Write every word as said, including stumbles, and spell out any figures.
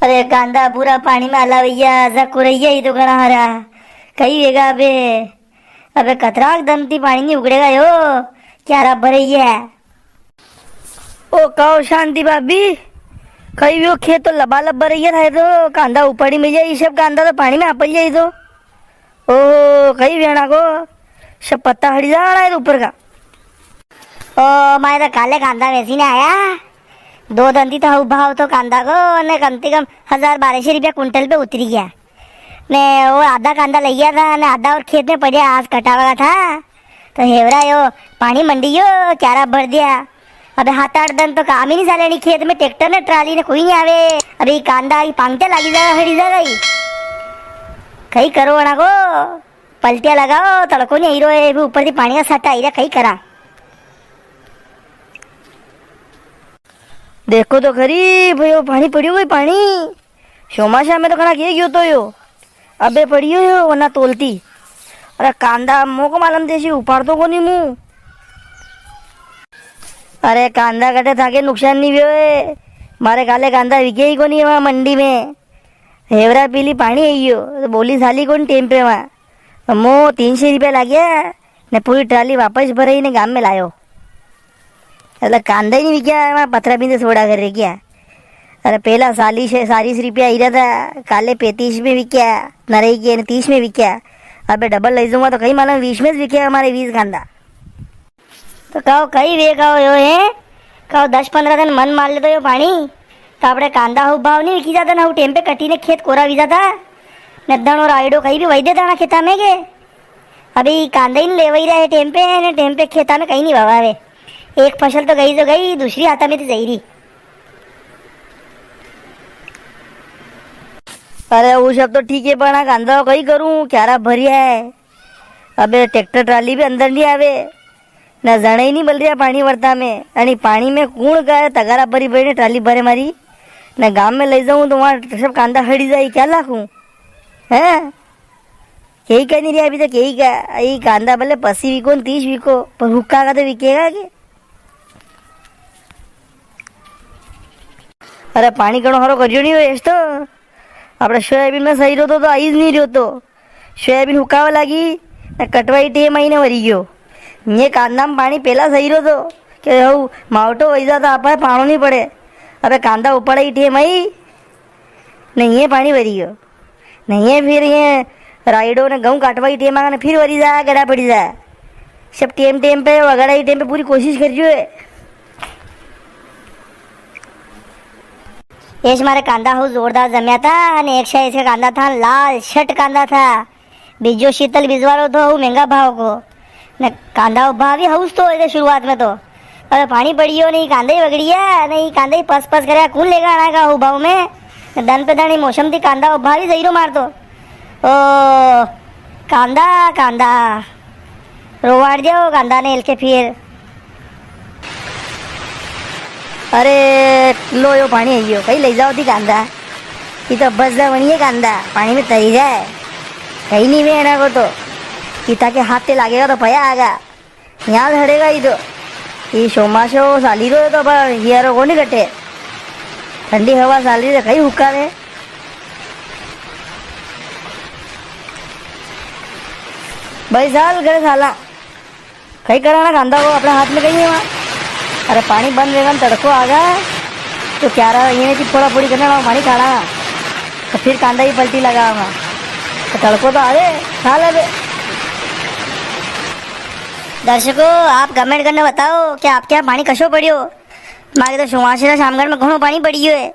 अरे कांदा पूरा पाणी में आला भैया, जको रैया ही तो घणा हरा। कई वेगा अबे, अबे कतराक दन ती पाणी नी उगड़ेगा यो, क्यारा भरैया। ओ काओ शांति भाभी, कई यो खेत तो लबालब भरैया था तो कांदा उपाड़ी मिल जाए, ये सब कांदा तो पाणी में आपल जाए तो। ओहो, कई वेणा को, सब पत्ता हड़ी जाणा है ऊपर का। ओ, मारे तो काले कांदा वेची ने आया। दो दन ती तो हऊ भाव तो कांदा को, ने कम से कम हजार बारह सौ रुपया कुंटल पे उतरी गया। ने वो आधा कांदा लई गया था, ने आधा और खेत में पड़या, आज कटावा का था। तो हेवरा यो पाणी मंडी यो, क्यारा भर दिया। अबे हात आठ दन तो काम ही नी चाले, नी खेत में ट्रैक्टर ने ट्राली ने कोई नी आवे। अबे ई कांदा ई पांगते लागी जागा, हड़ी जागा ई। कई करो वणा को, पलटिया लगाओ, तड़को नी आई रो है, भी ऊपर ती पाणी का सट्टा आई रा, कई करा। देखो तो खरी भाई, यो पाणी पड़ियो कोई पाणी। चौमासा में तो कणा के गयो तो यो, अबे पड़ियो यो वना तोलती। अरे कांदा मोको मालूम देसी उपाड़तो कोनी मु। अरे कांदा कटे थाके नुकसान नी व्यो है, मारे काले कांदा विके ही कोनी वहाँ मंडी में। हेवरा पीली पाणी आई गयो, तो बोली साली कोनी टेम पे वहाँ। तो मो तीन सौ रुपया लाग्या, ने पूरी ट्राली वापस भराई ने गाम में लायो। એટલે કાંદા ય નહીં વિક્યા, એમાં પથરા બીંદે સોડા કરી રહ્યા. અરે પેલા ચાલીસ, ચાલીસ रुपया आई रहा था, काले पैंतीस में विक्या, नरई के ने तीस में विक्या. अबे डबल ले जाऊंगा तो कई मालूम बीस में ज विक्या हमारे बीस कांदा. तो कहो कई वे कहो यो है, कहो दस पन्द्रह दिन मन मार ले तो यो पाणी, तो आपणे कांदा हऊ भाव नी विकी जाता, ना हऊ टेम पे कटी ने खेत कोरा वी जाता, ने धणो रायड़ो कई भी वई देता ना खेता में के. अबे ई कांदा ही नी लेवई रहा है टेम पे, ने टेम पे खेता में कई नी वावा है. एक फसल तो गई तो गई, दूसरी हाथा में तो जई री. अरे वो सब तो ठीक है, पण आ कांदा कई करूं, क्यारा भरिया है. अबे ट्रैक्टर ट्राली भी अंदर नी आवे, ना जणे ही नी मिल रिया पाणी वरता में. अणी पाणी में कूण का तगारा भरी भरी ने ट्राली भरे मारी, ना गाम में ले जाऊं तो वहां सब कांदा हड़ी जाई, क्या लाखूं? हैं? केई का नी रिया अभी तो, केई का, ई कांदा भले पसी विको न तीस विको, पर हुक्का का तो विकेगा के? अरे पाणी घणो हारो करियो नी हो एस तो, आपणे सोयाबीन में सही रहो तो, तो आई ज नी रहो तो. सोयाबीन हुकावा लागी, ने कटवाई टेम आई ने वरी गयो. ने कांदा में पाणी पेला सही रहो तो, के हऊ मावटो वई जाता, आपा पाणो नी पड़े. अबे कांदा उपाड़ा ही टेम आई, ने ये पाणी वरी गयो. ने ये फिर ये रायड़ो ने गहूं काटवा ही टेम आगा ने फिर वरी जाया, गड़ा पड़ी जाया. सब टेम टेम पे, वगड़ा ही टेम पे पूरी कोशिश करियो है. एस मारे कांदा हऊ जोरदार जम्या था, अने एक साइज का कांदा था, लाल शट कांदा था. बीजो शीतल बीजवारो थो, हऊ महंगा भाव को. ने कांदा हऊ भाव ही हऊ तो है शुरुआत में तो. अबे पाणी पड़ियो नी, कांदा ही वगड़िया, नी कांदा ही पस पस करे, कुण लेगा आना का हऊ भाव में? ने दन पे दन ही मौसम थी कांदा हऊ भाव ही जई रो मारतो. ओ, कांदा, कांदा. रोवाड़ दिया वो कांदा ने इलके फिर. अरे, लो यो पाणी आई गयो, कई ले जाओ थी कांदा. ये तो बस जा बनिए कांदा, पाणी में तरी जाए. कई नी वे एना को तो. ये ताके हाथ ते लागेगा तो पया आगा. यां हड़ेगा ही तो. ये चौमासो साली रो है तो पर हियारो कोनी कटे. ठंडी हवा साली रे कई हुक्का रे. भाई साल घरे साला. कई कराना कांदा को अपने हाथ में कई है वहाँ. अरे पाणी बंद वेगा न तड़को आगा, तो क्यारा ये नी कि फोड़ा फोड़ी करना, पाणी काढ़ा, तो फिर कांदा ही पलटी लगावा. तो तड़को तो आवे, खा ले बे. दर्शकों, आप comment करने बताओ कि आपके यहाँ पाणी कशो पड़ियो? मारे तो सुवासरा शामगढ़ में घणो पाणी पड़ियो है.